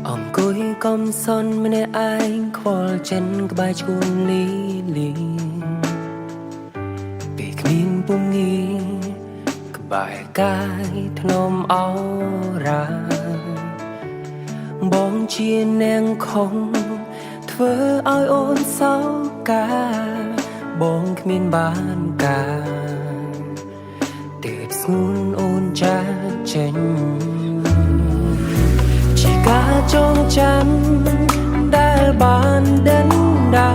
អង្គុយកំសត់ម្នាក់ឯងខ្វល់ចិនក្បែរឈួនលីលីពេលគ្មានពុំងារក្បែរកាយធ្នមអោរាបងជានាងខំធ្វើឲ្យអូនសោកាបងគ្មានបានការទេពស្ងួនអូនចាចេញ ជាការចងចាំដែលបានដិនដា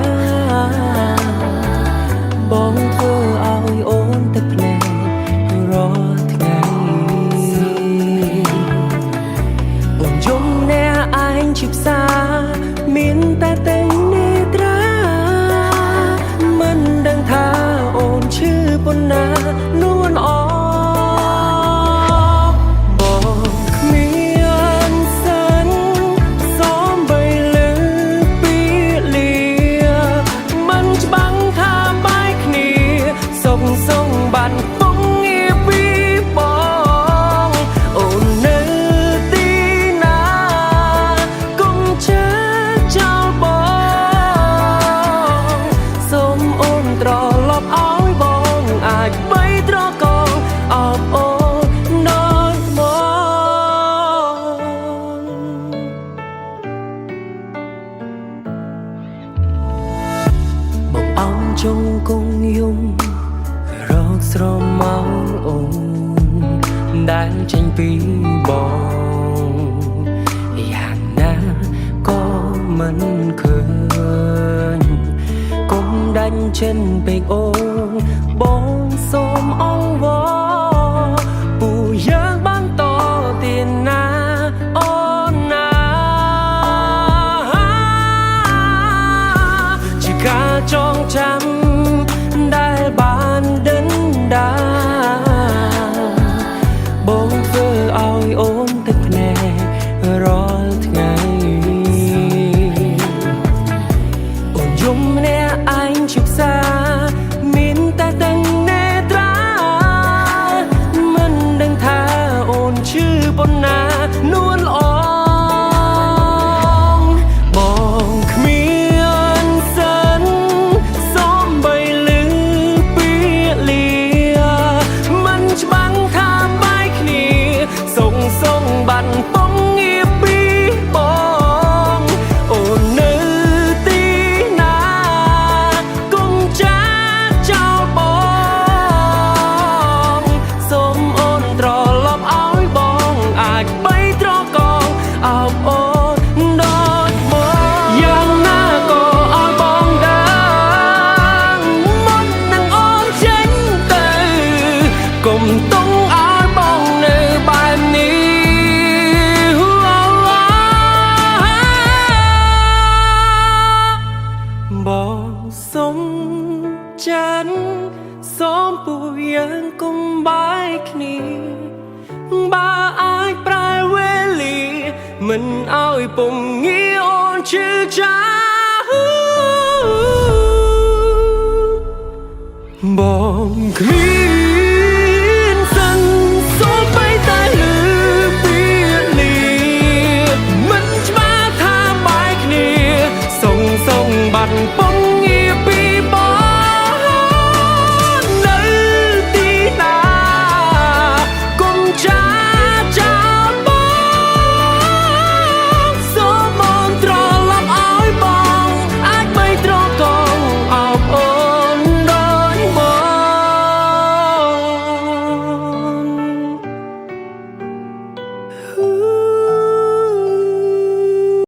បងធ្វើឲ្យអូនទឹកភ្នែករាល់ថ្ងៃអូនយំអ្នកឯងជាផ្សារមានតែទាំងនេត្រាមិនដឹងថាអូនឈឺប៉ុណ្ណានួនអបងគ្មានសិនសំបីលើពីលាមិនច្បាំងថាបាយគ្នាសុខសងបានពងងារពីបងអូននៅទីណាគុំចាចោលបងសូមអូនត្រឡប់ឲ្យបងអាចបីត្រកងអបអូនដោយបង បងអោនចុងគងយំរកស្រមោលអូនដែលចេញពីបងយ៉ាងណាក៏មិនឃើញគុំដាញ់ចិនពេកអូនបងសូមអង្វរពូយើងបានតទៀនណាអូនណា ជាការចងចាំដែលបានដិនដាបងធ្វើឲ្យអូនទឹកភ្នែករាល់ថ្ងៃអូនយំម្នាក់ឯងជាផ្សារមានតែទាំងនេត្រាមិនដឹងថាអូនឈឺប៉ុណ្ណានួនល្អងបងគ្មានសិនសំបីលឺពីលាមិនច្បាំងថាបាយគ្នាសុងសុងបានពងងារពីបងអូននៅទីណាគុំចាចោលបងសូមអូនត្រឡប់ឲ្យបងអាចបីត្រកងអោបអូនដូចមកយ៉ាងណាក៏ឲ្យបងដឹងមុននឹងអូនចេញទៅគុំទុំឲ្យបងនៅបែបនេះ បងសុំចាន់សូមពូយើងគុំបាយគ្នាបើអាចប្រែវេលាមិនឲ្យពុំងារអូនឈឺចាប់បងគ្មាន